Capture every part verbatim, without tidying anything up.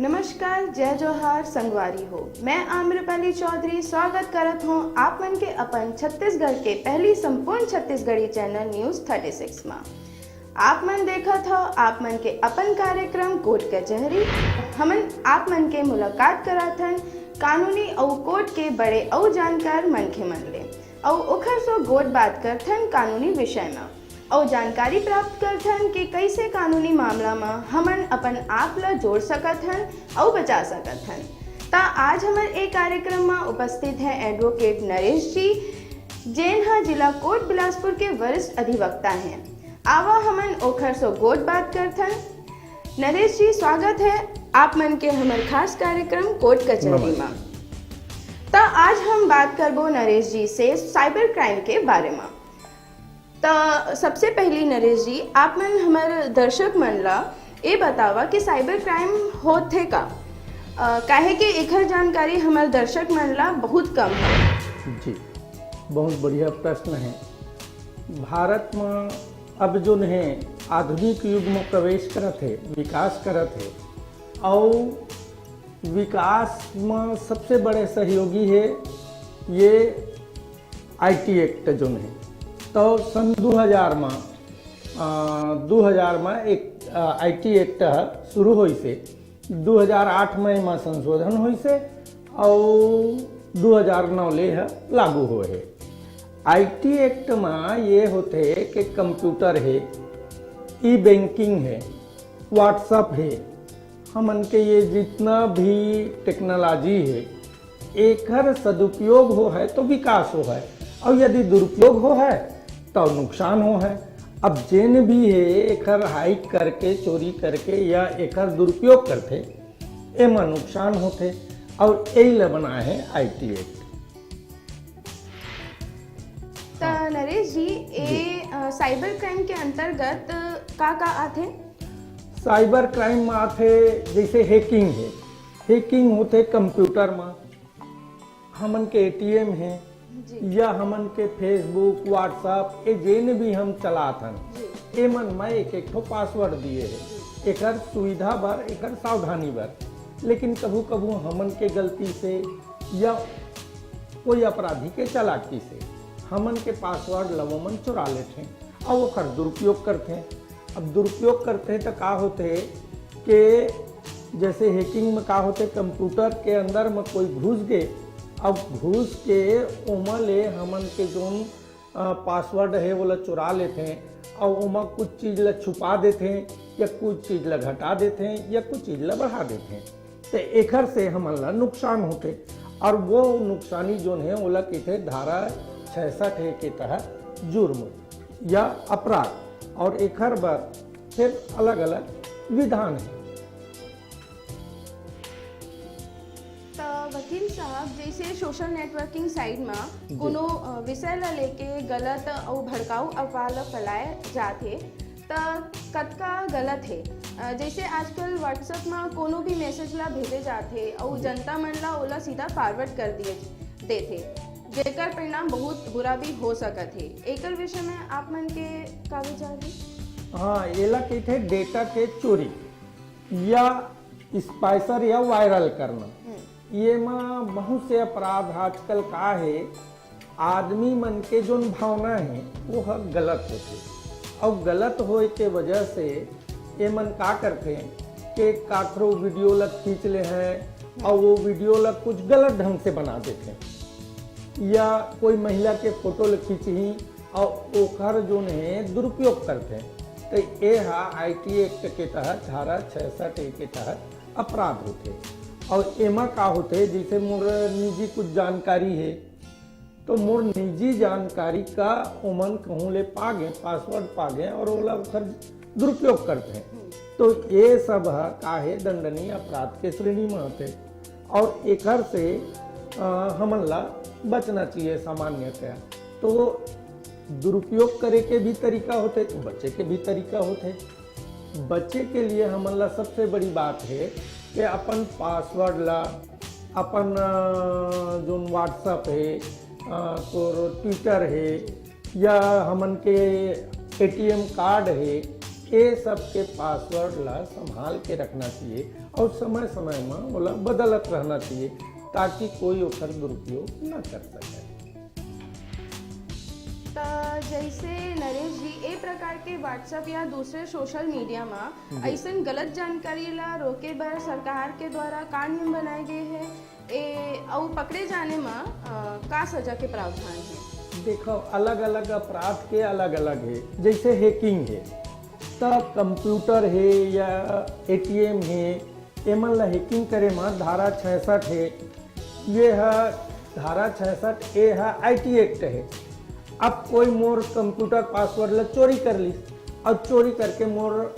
नमस्कार, जय जोहार संगवारी हो। मैं आम्रपाली चौधरी स्वागत करत हूँ आप मन के अपन छत्तीसगढ़ के पहली संपूर्ण Chhattisgarhi channel news thirty six मा। आप मन देखत हो आप मन के अपन कार्यक्रम कोर्ट कचहरी। हमन आप मन के मुलाकात कराथन कानूनी अउ कोर्ट के बड़े अउ जानकार मनखे मन ले, अउ ओखर सो गोठ बात करथन कानूनी विषय मा, अउ जानकारी प्राप्त करथन कि कइसे कानूनी मामला मा हमन अपन आप ला जोड़ सकत हन अउ बचा सकत हन। त आज हमर ए कार्यक्रम मा उपस्थित है एडवोकेट नरेश जी, जेन ह जिला कोर्ट बिलासपुर के वरिष्ठ अधिवक्ता हैं। आवा हमन ओखर सो गोठ बात करथन। नरेश जी, स्वागत है आप मन के हमर खास कार्यक्रम कोर्ट कचहरी मा। त आज हम बात करबो नरेश जी से साइबर क्राइम के बारे मा। त सबसे पहली नरेश जी, आप मन हमर दर्शक मन ला ए बतावा कि साइबर क्राइम होथे का? अ, काहे कि एखर जानकारी हमर दर्शक मन ला बहुत कम है। जी, बहुत बढ़िया प्रश्न है। भारत में अब जोन है आधुनिक युग में प्रवेश करत है, विकास करत है, और विकास में सबसे बड़े सहयोगी है ये आईटी एक्ट जोन है। तो सन दो हज़ार में, अ, दो हज़ार में एक आईटी एक्ट शुरू होइस हे, दो हज़ार आठ में एमा संशोधन होइस हे, और दो हज़ार नौ ले ह लागू होए हे। आईटी एक्ट में ये होथे कि कंप्यूटर हे, ई बैंकिंग हे, व्हाट्सएप हे, हमन के ये जितना भी टेक्नोलॉजी हे, एकर सदुपयोग हो है तो विकास हो है, और यदि दुरुपयोग हो है तो नुकसान हो है। अब जेन भी हे एकर हाइक करके, चोरी करके या एकर दुरुपयोग करथे, एमा नुकसान होथे, और यही ला बनाए हे आईटी एक्ट। त नरेश जी, ए अ, साइबर क्राइम के अंतर्गत का का आथे? साइबर क्राइम में आथे जैसे हैकिंग है, हैकिंग होथे कंप्यूटर में, हमन के एटीएम है जी। या हमन के फेसबुक, व्हाट्सएप, ये जेन भी हम चलात हन, जी। एमन में एक एक ठो पासवर्ड दिए है, एकर सुविधा बर, एकर सावधानी बर। लेकिन कभू कभू हमन के गलती से या कोई अपराधी के चालाकी से हमन के पासवर्ड ल ओमन चुरा लेथे और ओकर दुरुपयोग करथे। अब दुरुपयोग करथे त का होथे कि जैसे हैकिंग में का होथे, कंप्यूटर के अंदर में कोई घुस गे, अब घुस के ओमा ले हमन के जोन अ, पासवर्ड हे ओला चुरा लेथे और ओमा कुछ चीज ला छुपा देथे या कुछ चीज ला घटा देथे या कुछ चीज ला बढ़ा देथे। तो एकर से हमन ला नुकसान होथे और वो नुकसानी जोन हे ओला कहिथे धारा छियासठ ए के तहत जुर्म या अपराध, और एकर बर फिर अलग-अलग विधान हे। त वकील साहब, जैसे सोशल नेटवर्किंग साइट मा जी। कोनो अ, विषय ला लेके गलत अउ भड़काऊ अफवाह ला फैलाए जाथे, त कतका गलत हे? अ, जैसे आजकल WhatsApp मा कोनो भी मैसेज ला भेजे जाथे अउ जनता मन ला ओला सीधा फॉरवर्ड कर दिए देथे, जेकर परिणाम बहुत बुरा भी हो सकत हे। एकर विषय में आप मन के का विचार हे? हाँ, एला कहिथे डेटा के चोरी या स्पाइसर या वायरल करना। ये मा बहुत से अपराध आजकल का हे, आदमी मन के जोन भावना हे वो ह गलत होथे, और गलत होए के वजह से ये मन का करथे कि काकरो वीडियो ला खींच ले हैं और वो वीडियो ला कुछ गलत ढंग से बना देथे, या कोई महिला के फोटो ला खींचही और ओकर जोन हे दुरुपयोग करथे। तो ये हा आईटी एक्ट के तहत, धारा छियासठ ए के तहत अपराध होथे। और एमा का होथे, जैसे मोर निजी कुछ जानकारी हे, तो मोर निजी जानकारी का ओमन कहूँ ले पा गे, पासवर्ड पा गे और ओला ओकर दुरुपयोग करथे। तो ये सब ह का हे, दंडनीय अपराध के श्रेणी में आथे और एकर से अ, हमन ला बचना चाहिए सामान्यतया। तो दुरुपयोग करे के भी तरीका होथे, तो बचे के भी तरीका होथे। बचे के लिए हमन ला सबसे बड़ी बात हे कि अपन पासवर्ड ला, अपन अ, जोन WhatsApp हे, अ, तोर ट्विटर हे, या हमन के एटीएम कार्ड हे, ये सब के पासवर्ड ला संभाल के रखना चाहिए और समय समय में ओला बदलत रहना चाहिए, ताकि कोई ओकर दुरुपयोग न कर सके। त जैसे नरेश जी, ए प्रकार के WhatsApp या दूसरे सोशल मीडिया म जी। ऐसन गलत जानकारी ला रोके बर सरकार के द्वारा का नियम बनाए गए हे, ए अउ पकड़े जाने म अ, का सजा के प्रावधान हे? देखो, अलग अलग अपराध के अलग अलग हे। जैसे हैकिंग हे, त कंप्यूटर हे या एटीएम हे, एमन ला हैकिंग करे म धारा छियासठ हे। ये ह धारा छियासठ ए ह आईटी एक्ट हे। अब कोई मोर कंप्यूटर पासवर्ड ला चोरी कर लिस और चोरी करके मोर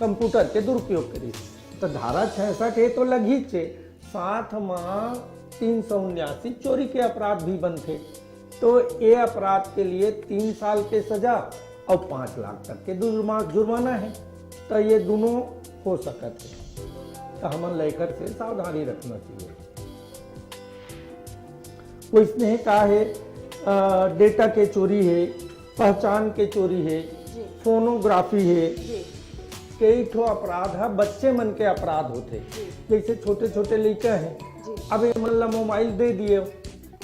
कंप्यूटर के दुरुपयोग करिस, तो धारा छियासठ ए तो लगही चे, साथ म तीन सौ उन्यासी चोरी के अपराध भी बनथे। तो ये अपराध के लिए तीन साल के सजा और पाँच लाख तक के जुर्मा-, जुर्माना है। तो ये दोनों हो सकत है। तो हमन ला एकर से सावधानी रखना चाहिए। वैसने का है, अ, डेटा के चोरी है, पहचान के चोरी है, जी। फोनोग्राफी है, जी। कई ठो अपराध है, बच्चे मन के अपराध होथे। जी। जैसे छोटे छोटे लइका हैं, जी। अब ये मन ला मोबाइल दे दिए,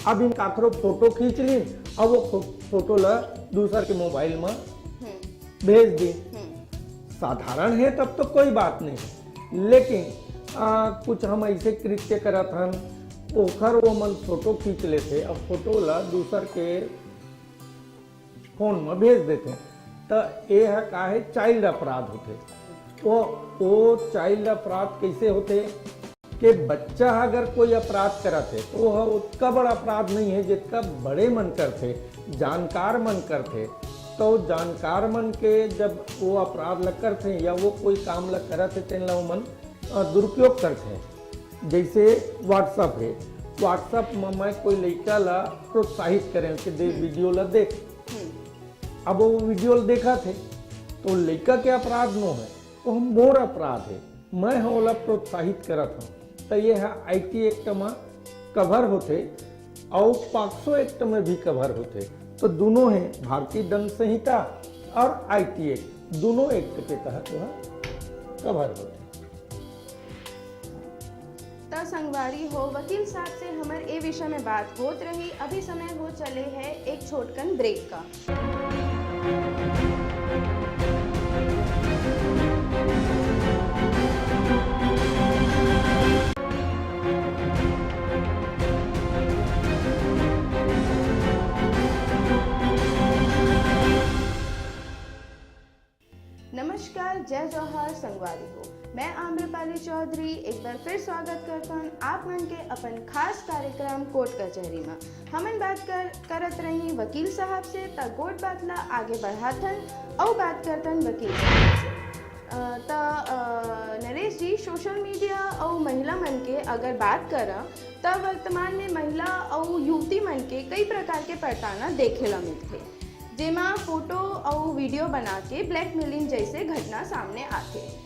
अब इन काकरो फोटो खींच ली और वो फो-, फोटो ला दूसर के मोबाइल में हम्म। भेज दी। हम्म। साधारण है तब तो कोई बात नहीं, लेकिन आ, कुछ हम ऐसे कृत्य करत हन, ओखर वो मन फोटो खींच लेथे और फोटो ला दूसर के फोन में भेज देथे। त ये ह का है, चाइल्ड अपराध होथे। वो वो चाइल्ड अपराध कैसे होथे कि बच्चा अगर कोई अपराध करत है तो वह उतना बड़ा अपराध नहीं है जितना बड़े मन करथे, जानकार मन करथे। तो जानकार मन के जब वो अपराध ला करथे या वो कोई काम ला करत है, तेन ला वो मन अ, दुरुपयोग करथे। जैसे WhatsApp है, WhatsApp में मैं कोई लइका ला प्रोत्साहित करें कि दे, वीडियो ला देख। हम्म। अब वो वीडियो ला देखा थे तो लइका के अपराध नो है, वो मोर अपराध है, मैं ह ओला प्रोत्साहित करत हूँ। तो ये है आईटी एक्ट में कवर होथे और पॉक्सो एक्ट में भी कवर होथे। तो दोनों है, भारतीय दंड संहिता और आईटी एक्ट, दोनों एक्ट के तहत वह कवर होथे। त संगवारी हो, वकील साहब से हमर ए विषय में बात होत रही। अभी समय हो चले है एक छोटकन ब्रेक का। नमस्कार, जय जोहार संगवारी हो। मैं आम्रपाली चौधरी एक बार फिर स्वागत करथन आप मन के अपन खास कार्यक्रम कोर्ट कचहरी में। हमन बात कर, करत रही वकील साहब से, त गोठ बात ला आगे बढ़ाथन अउ बात करथन वकील साहब से। अ, त, अ, नरेश जी, सोशल मीडिया अउ महिला मन के अगर बात करं, त वर्तमान में महिला अउ युवती मन के कई प्रकार के प्रताड़ना देखे ला मिलथे, जेमा फोटो अउ वीडियो बना के ब्लैकमेलिंग जैसे घटना सामने आथे।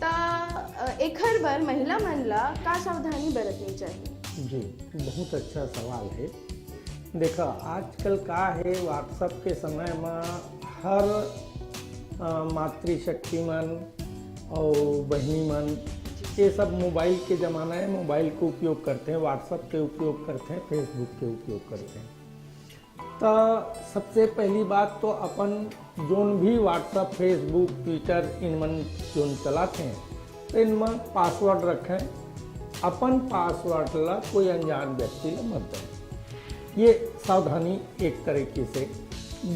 त, अ, एखर बर महिला मन ला का सावधानी बरतनी चाहिए? जी, बहुत अच्छा सवाल है। देखा, आजकल का है, WhatsApp के समय में हर, अ, मातृशक्ति मन और बहिनी मन, ये सब मोबाइल के ज़माना है, मोबाइल के उपयोग करथे, WhatsApp के उपयोग करथे, Facebook के उपयोग करथे। त सबसे पहली बात तो अपन जोन भी WhatsApp, Facebook, Twitter, इन मन जोन चलाथे, तो इनमें पासवर्ड रखें। अपन पासवर्ड ला कोई अनजान व्यक्ति ला मत दें। ये सावधानी एक तरीके से।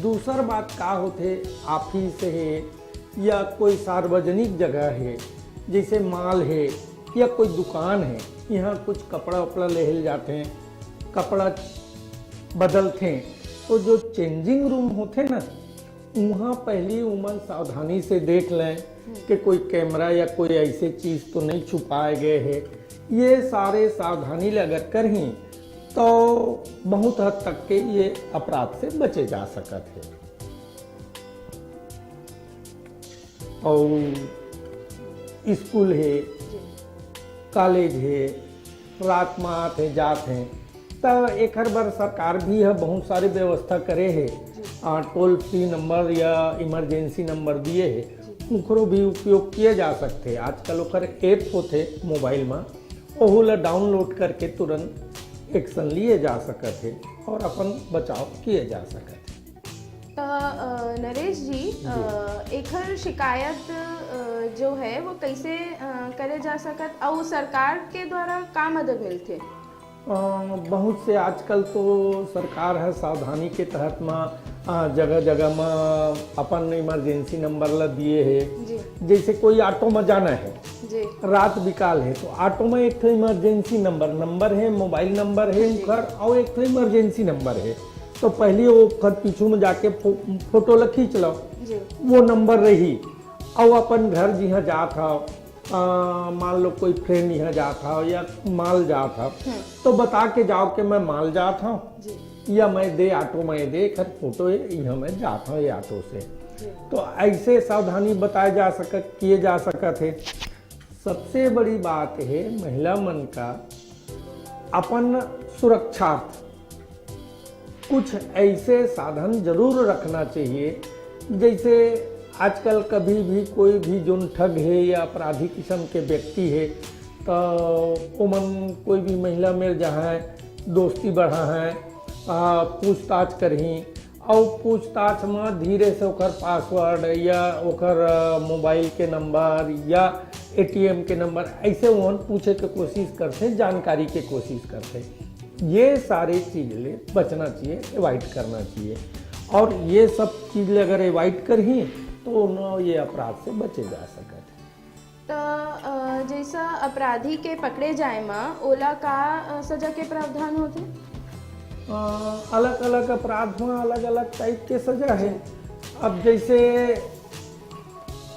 दूसर बात का होथे, ऑफिस है या कोई सार्वजनिक जगह है, जैसे मॉल है या कोई दुकान है, यहाँ कुछ कपड़ा उपड़ा लेहल जाथे, कपड़ा बदलथे, तो जो चेंजिंग रूम होथे ना, उहाँ पहली उमन सावधानी से देख लें कि कोई कैमरा या कोई ऐसे चीज तो नहीं छुपाए गए है। ये सारे सावधानी ले अगर करही, तो बहुत हद तक के ये अपराध से बचे जा सकत है। और स्कूल है, कॉलेज है, रात में आत है, जात है, त एखर बर सरकार भी ह बहुत सारी व्यवस्था करे है। आ, टोल फ्री नंबर या इमरजेंसी नंबर दिए है, उखरो भी उपयोग किए जा सकथे। आजकल ओकर ऐप होथे मोबाइल म, ओहू ला डाउनलोड करके तुरंत एक्शन लिए जा सकत हे और अपन बचाव किए जा सकत हे। त अ, नरेश जी, अ, एखर शिकायत अ, जो है वो कैसे अ, करे जा सकत, अउ सरकार के द्वारा का मदद मिलथे? अ, बहुत से आजकल तो सरकार ह सावधानी के तहत म अ, जगह जगह म अपन इमरजेंसी नंबर ला दिए हे। जी। जैसे कोई ऑटो म जाना है, जी। रात बिकाल है, तो ऑटो में एक ठो इमरजेंसी नंबर नंबर है, मोबाइल नंबर है जी। उखर, और एक ठो इमरजेंसी नंबर है। तो पहले वो ओखर पीछू में जाके फो, फोटो ला खींच लो, जी। वो नंबर रही। और अपन घर जिहाँ जात हव, अ, मान लो कोई फ्रेंड यहाँ जात हव या माल जात हव, हम्म। तो बता के जाओ कि मैं माल जात हव जी। या मैं दे ऑटो में दे, एकर फोटो है, यहाँ मैं जात हव ये ऑटो से। जी। तो ऐसे सावधानी बताए जा सकत, किए जा सकत है। सबसे बड़ी बात है महिला मन का अपन सुरक्षार्थ कुछ ऐसे साधन जरूर रखना चाहिए। जैसे आजकल कभी भी कोई भी जोन ठग है या अपराधी किस्म के व्यक्ति है, तो ओमन कोई भी महिला मेर जहाँ है, दोस्ती बढ़ा है, आ, पूछताछ करही, और पूछताछ में धीरे से ओकर पासवर्ड या ओकर अ, मोबाइल के नंबर या एटीएम के नंबर, ऐसे ओमन पूछे के कोशिश करथे, जानकारी के कोशिश करथे। ये सारे चीज ले बचना चाहिए, अवॉइड करना चाहिए। और ये सब चीज ले अगर अवॉइड करही, तो न ये अपराध से बचे जा सकत है। त अ, जैसा अपराधी के पकड़े जाए म ओला का अ, सजा के प्रावधान होथे? अलग अलग अपराध में अलग अलग टाइप के सजा है। अब जैसे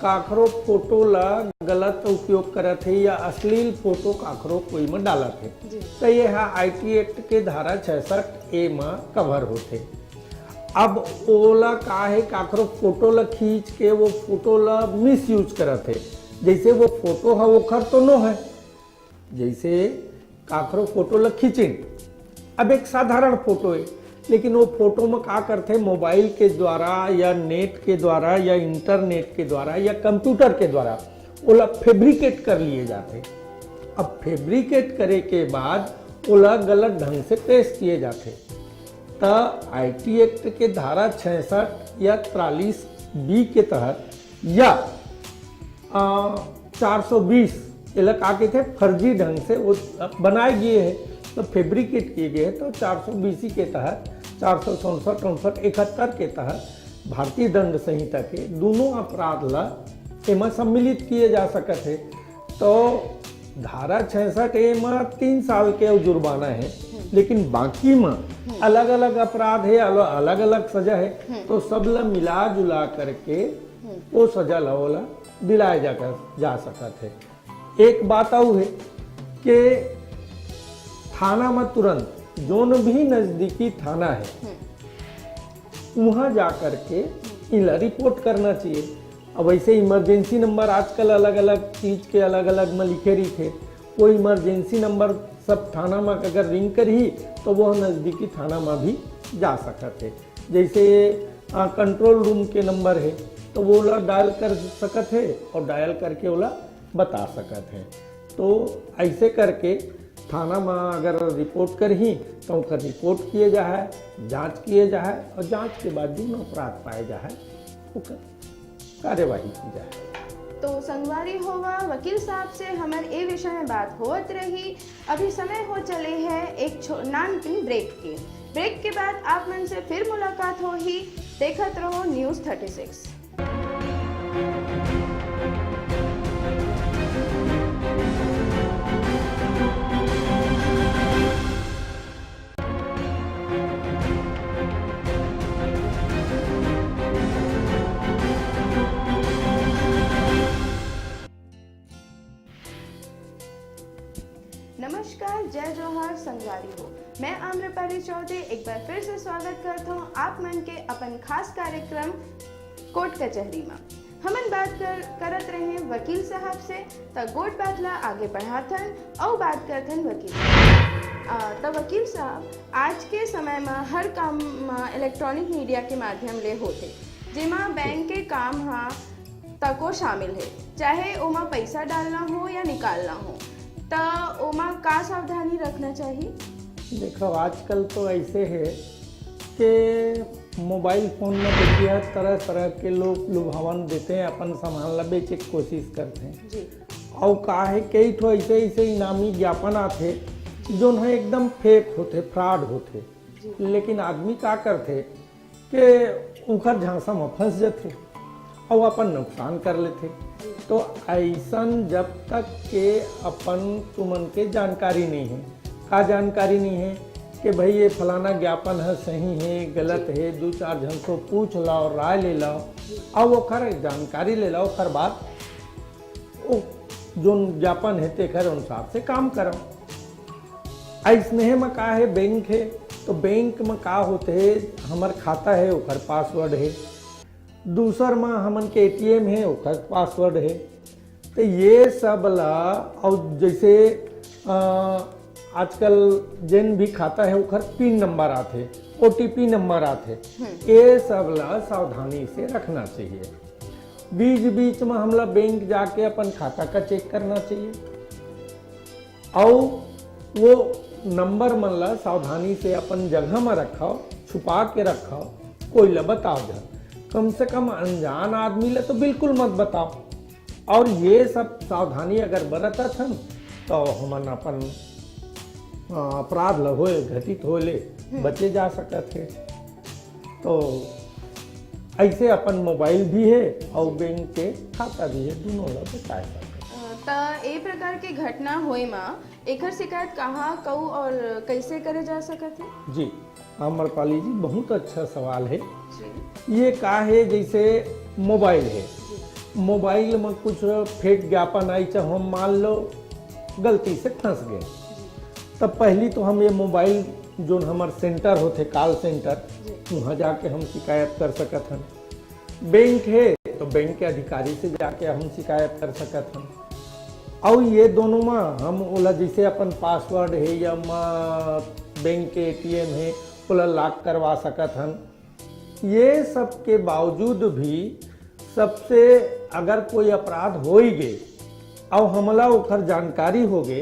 काखरो फोटो ला गलत उपयोग करत है या अश्लील फोटो काखरो कोई में डालत है, जी। तो ये हा आईटी एक्ट के धारा छियासठ ए में कवर होथे। अब ओला का है, काखरो फोटो ला खींच के वो फोटो ला मिसयूज करत है। जैसे वो फोटो है, ओखर तो नो है, जैसे काखरो फोटो ल खींचिन, अब एक साधारण फोटो है, लेकिन वो फोटो में का करथे, मोबाइल के द्वारा या नेट के द्वारा या इंटरनेट के द्वारा या कंप्यूटर के द्वारा ओला फैब्रिकेट कर लिए जाथे। अब फैब्रिकेट करे के बाद ओला गलत ढंग से पेश किए जाथे। त आईटी एक्ट के धारा छियासठ या तिरालीस बी के तहत या आ, चार सौ बीस, एला का कहिथे, फर्जी ढंग से वो बनाए गए है, तो फैब्रिकेट किए गए है, तो चार सौ बीस के तहत, चार सौ चौंसठ, चौंसठ, इकहत्तर के तहत भारतीय दंड संहिता के दोनों अपराध ला एमा सम्मिलित किए जा सकत है। तो धारा छियासठ ए मा तीन साल के अउ जुर्माना है, लेकिन बाकी मा अलग-अलग अपराध है, अल-, अलग-अलग सजा है, तो सब ला मिला जुला करके वो सजा ला ओला दिलाए जा, जा सकत है। एक बात अउ है कि थाना में तुरंत जोन भी नजदीकी थाना है, वहाँ जा करके इला रिपोर्ट करना चाहिए। अब वैसे इमरजेंसी नंबर आजकल अलग-अलग चीज के अलग-अलग में लिखे रहिथे, वो इमरजेंसी नंबर सब थाना में अगर रिंग करही, तो वो नजदीकी थाना में भी जा सकत है। जैसे आ, कंट्रोल रूम के नंबर है, तो वो ओला डायल कर सकत है और डायल करके ओला बता सकत है। तो ऐसे करके थाना में अगर रिपोर्ट करही, तो ओकर रिपोर्ट किए जा है, जांच किए जा है और जांच के बाद जो अपराध पाए जा है, ओकर कार्यवाही की जा है। तो संगवारी हो वा, वकील साहब से हमर ए विषय में बात होत रही। अभी समय हो चले है एक छो-, नानकिन ब्रेक के। ब्रेक के बाद आप मन से फिर मुलाकात होही। देखत रहो न्यूज़ थर्टी सिक्स। नमस्कार, जय जोहार संगवारी हो। मैं आम्रपाली चौधरी एक बार फिर से स्वागत करत हूँ आप मन के अपन खास कार्यक्रम कोर्ट कचहरी में। हमन बात कर, करत रहे वकील साहब से, त गोठ बात ला आगे बढ़ाथन अउ बात करथन वकील साहब। आ, त वकील साहब, आज के समय में हर काम में इलेक्ट्रॉनिक मीडिया के माध्यम ले होथे, जेमा बैंक के काम हा तको शामिल हे, चाहे ओमा पैसा डालना हो या निकालना हो, त ओमा का सावधानी रखना चाही? देखो, आजकल तो ऐसे है कि मोबाइल फोन में देखिए, तरह तरह के लोग लुभावन देते हैं, अपन सामान ला बेचे के कोशिश करते हैं। जी। और का है, कई ठो ऐसे ऐसे इनामी ज्ञापन आथे, जोन ह एकदम फेक होथे, फ्रॉड होथे। जी। लेकिन आदमी का करथे कि उखर झांसा में फंस जथे और अपन नुकसान कर लेथे। तो ऐसन जब तक के अपन तुमन के जानकारी नहीं है, का जानकारी नहीं है कि भाई ये फलाना ज्ञापन है, सही है, गलत है, दो चार झन से पूछ लाओ, राय ले लाओ, और ओखर जानकारी ले लाओ, ओखर बाद वो जोन ज्ञापन है तेखर अनुसार से काम करो। अइसने म का है, बैंक है, तो बैंक म का होथे, हमर खाता है, ओकर पासवर्ड है, दूसर म हमन के एटीएम है, ओकर पासवर्ड है। तो ये सब ला, और जैसे अ, आजकल जेन भी खाता है, ओकर पिन नंबर आथे, ओटीपी नंबर आथे, ये सब ला सावधानी से रखना चाहिए। बीच बीच में हमला बैंक जाके अपन खाता का चेक करना चाहिए। अउ वो नंबर मन ला सावधानी से अपन जगह में रखव, छुपा के रखव, कोई ला बताव झन। कम से कम अनजान आदमी ला तो बिल्कुल मत बताव। और ये सब सावधानी अगर बरतत हन, तो हमन अपन, अ, अपराध ल होए, घटित होए ले बचे जा सकत है। तो ऐसे अपन मोबाइल भी है और बैंक के खाता भी है, दोनों ला बचा सकत है। अ, त ए प्रकार के घटना होए मा एकर शिकायत कहाँ, कऊ और कैसे करे जा सकत है? जी, आम्रपाली जी, बहुत अच्छा सवाल है। जी। ये का है, जैसे मोबाइल है, जी। मोबाइल में कुछ फेक ज्ञापन आई, चाहे हम मान लो गलती से फंस गए, जी। तब पहली तो हम ये मोबाइल, जो हमार सेंटर होते, कॉल सेंटर, जी। वहाँ जाके हम शिकायत कर सकत हन। बैंक है तो बैंक के अधिकारी से जाके हम शिकायत कर सकत हन। और ये दोनों में हम ओला जैसे अपन पासवर्ड है या मा बैंक के एटीएम है, ओला लॉक करवा सकत हन। ये सब के बावजूद भी सबसे अगर कोई अपराध हो ही गए और हमला ओखर जानकारी हो गए,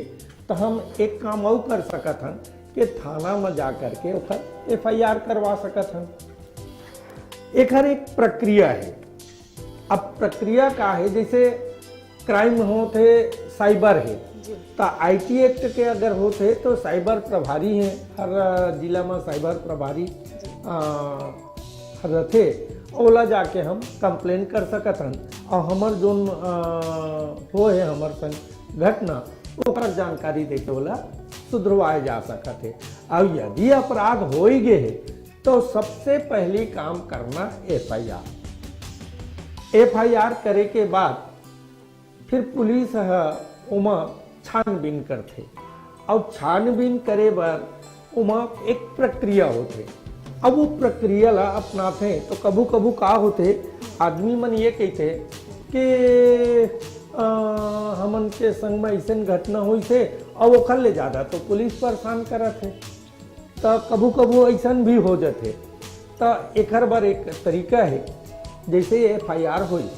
तो हम एक काम और कर सकत हन कि थाना में जा करके ओखर एफआईआर करवा सकत हन। एखर एक प्रक्रिया है। अब प्रक्रिया का है, जैसे क्राइम होत है, साइबर है, जी। त आईटी एक्ट के अगर होत है, तो साइबर प्रभारी है, हर, अ, जिला में साइबर प्रभारी, जी। अ, रथे, ओला जाके हम कंप्लेन कर सकत हन। और हमर जोन, अ, हो है हमर संग घटना, ओकर जानकारी देके ओला सुधरवाए जा सकत है। और यदि अपराध हो ही गए है, तो सबसे पहली काम करना एफआईआर। एफआईआर करे के बाद फिर पुलिस ह ओमा छानबीन करथे। अउ छानबीन करे बर ओमा एक प्रक्रिया होथे। अब वो प्रक्रिया ला अपनाथे तो कभू-कभू का होथे, आदमी मन ये कहिथे कि, "अ, हमन के संग में अइसन घटना होइस हे," अउ ओखर ले ज्यादा तो पुलिस परेशान करत हे। त कभू-कभू अइसन भी हो जथे। त एखर बर एक तरीका हे, जइसे एफआईआर होइस,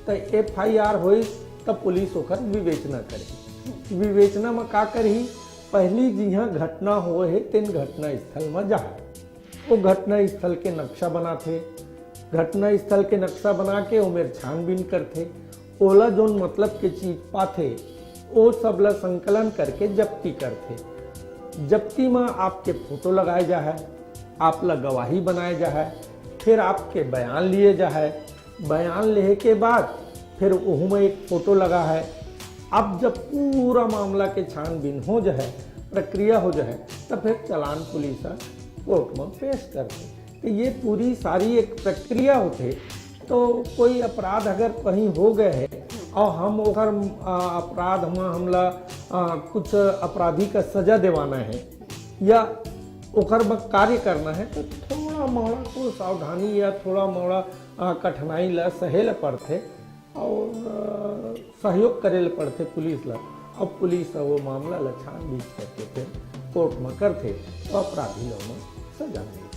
त एफआईआर होइस, त पुलिस ओखर विवेचना करही। विवेचना म का करही? पहिली जिहाँ घटना होए हे, तेन घटना स्थल म जाही। वो घटना स्थल के नक्शा बनाथे। घटना स्थल के नक्शा बना के ओमेर छानबीन करथे। ओला जोन मतलब के चीज पाथे, ओ सब ला संकलन करके जब्ती करथे। जब्ती म आपके फोटो लगाए जाहय, आप ला गवाही बनाए जाहय, फिर आपके बयान लिए जाहय। बयान लेहे के बाद फिर ओहू म एक फोटो लगा है। अब जब पूरा मामला के छानबीन हो जाए, प्रक्रिया हो जाए, तब फिर चालान पुलिस ह कोर्ट म पेश करथे। तो ये पूरी सारी एक प्रक्रिया होथे। तो कोई अपराध अगर कहीं हो गए है और हम ओकर, आ, अपराध म हमला, आ, कुछ आपराधिक सजा देवाना है या ओकर बर कार्य करना है, तो थोड़ा मोड़ा तो सावधानी या थोड़ा मोड़ा, आ, कठिनाई ला सहे ल पड़थे और, आ, सहयोग करे ल पड़थे पुलिस ला। अब पुलिस ह वो मामला ला छानबीन करके फिर कोर्ट म करथे, तो अपराधी ला ओमा सजा मिलथे।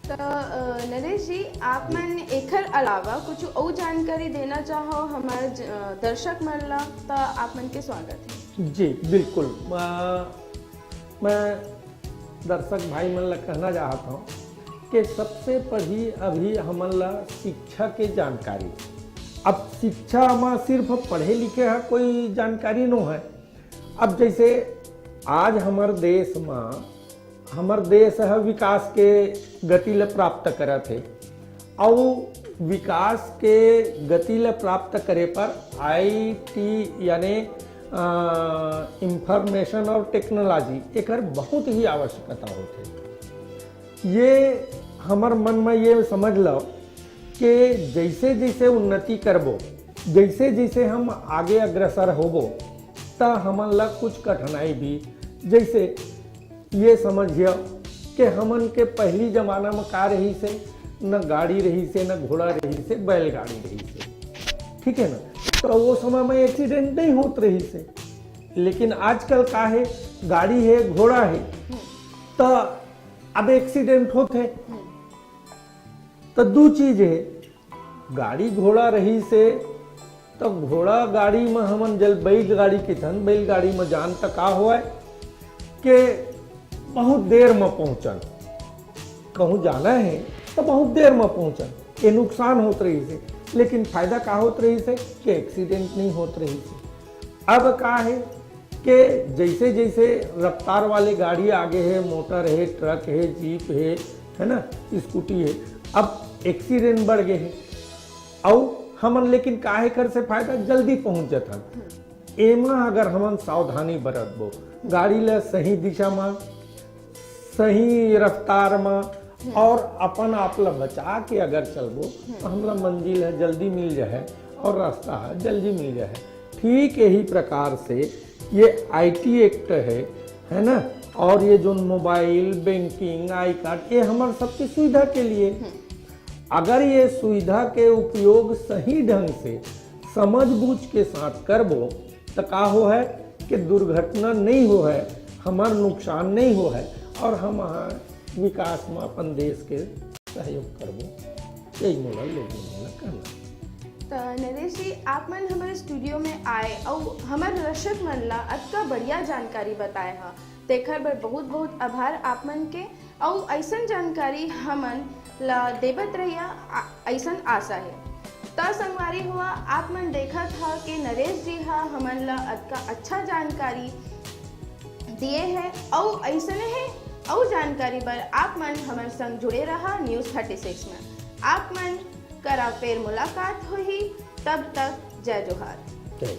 त, अ, नरेश जी, आप मन एखर अलावा कुछ अउ जानकारी देना चाहो हमर ज-, अ, दर्शक मन ला, त आप मन के स्वागत है। जी, बिल्कुल। अ, मैं दर्शक भाई मन ला कहना चाहत हूँ कि सबसे पहली अभी हमन ला शिक्षा के जानकारी। अब शिक्षा में सिर्फ पढ़े लिखे ह कोई जानकारी नो है। अब जैसे आज हमर देश में, हमर देश ह विकास के गति ल प्राप्त करत हे, अउ विकास के गति ल प्राप्त करे पर आईटी यानी, अ, इंफॉर्मेशन और टेक्नोलॉजी, एकर बहुत ही आवश्यकता होथे। ये हमर मन में ये समझ लो कि जैसे जैसे उन्नति करबो, जैसे जैसे हम आगे अग्रसर होबो, त हमन ला कुछ कठिनाई भी, जैसे ये समझियो कि हमन के पहली जमाना में का रहिस हे, न गाड़ी रहिस हे, न घोड़ा रहिस हे, बैलगाड़ी रहिस हे, ठीक है ना? तो वो समय में एक्सीडेंट नहीं होत रहिस हे। लेकिन आजकल का है, गाड़ी है, घोड़ा है, तो अब एक्सीडेंट होत है। तो दू चीज है, गाड़ी घोड़ा रहिस हे, तो घोड़ा गाड़ी में हमन जल बैलगाड़ी के थन, बैलगाड़ी में जान त का होय के बहुत देर में पहुंचन, कहूँ जाना है तो बहुत देर में पहुंचन, ये नुकसान होत रहिस हे। लेकिन फायदा का होत रहिस हे कि एक्सीडेंट नहीं होत रहिस हे। अब का है कि जैसे जैसे रफ्तार वाले गाड़ी आगे है, मोटर है, ट्रक है, जीप है, है ना, स्कूटी है, अब एक्सीडेंट बढ़ गए हैं। अउ हमन लेकिन काहे कर से फायदा, जल्दी पहुंच जथन। एमा अगर हमन सावधानी बरतबो, गाड़ी ला सही दिशा मा, सही रफ्तार मा और अपन आप ला बचा के अगर चलबो, तो हमला मंजिल है जल्दी मिल जाए और रास्ता है जल्दी मिल जाए। ठीक यही प्रकार से ये आईटी एक्ट है, है ना, और ये जो मोबाइल बैंकिंग, आई कार्ड, ये हमारे सबकी सुविधा के लिए। अगर ये सुविधा के उपयोग सही ढंग से, समझ बूझ के साथ करबो, त का हो है कि दुर्घटना नहीं हो है, हमार नुकसान नहीं हो है और हम विकास में अपन देश के सहयोग करबो। यही मोला लोगों मन ला कहना। त नरेश जी, आप मन हमारे स्टूडियो में आए अउ हमर दर्शक मन ला अतका बढ़िया जानकारी बताए ह, तेखर बर बहुत बहुत आभार आप मन के। अउ अइसन जानकारी हमन ला देबत रहिया, आ-, अइसन आशा हे। त संगवारी हुआ, आप मन देखत ह कि नरेश जी ह हमन ला अतका अच्छा जानकारी दिए हे। अउ अइसने हे अउ जानकारी बर आप मन हमर संग जुड़े रहा न्यूज़ थर्टी सिक्स में। आप मन करा फेर मुलाकात होही, तब तक जय जोहार। जय।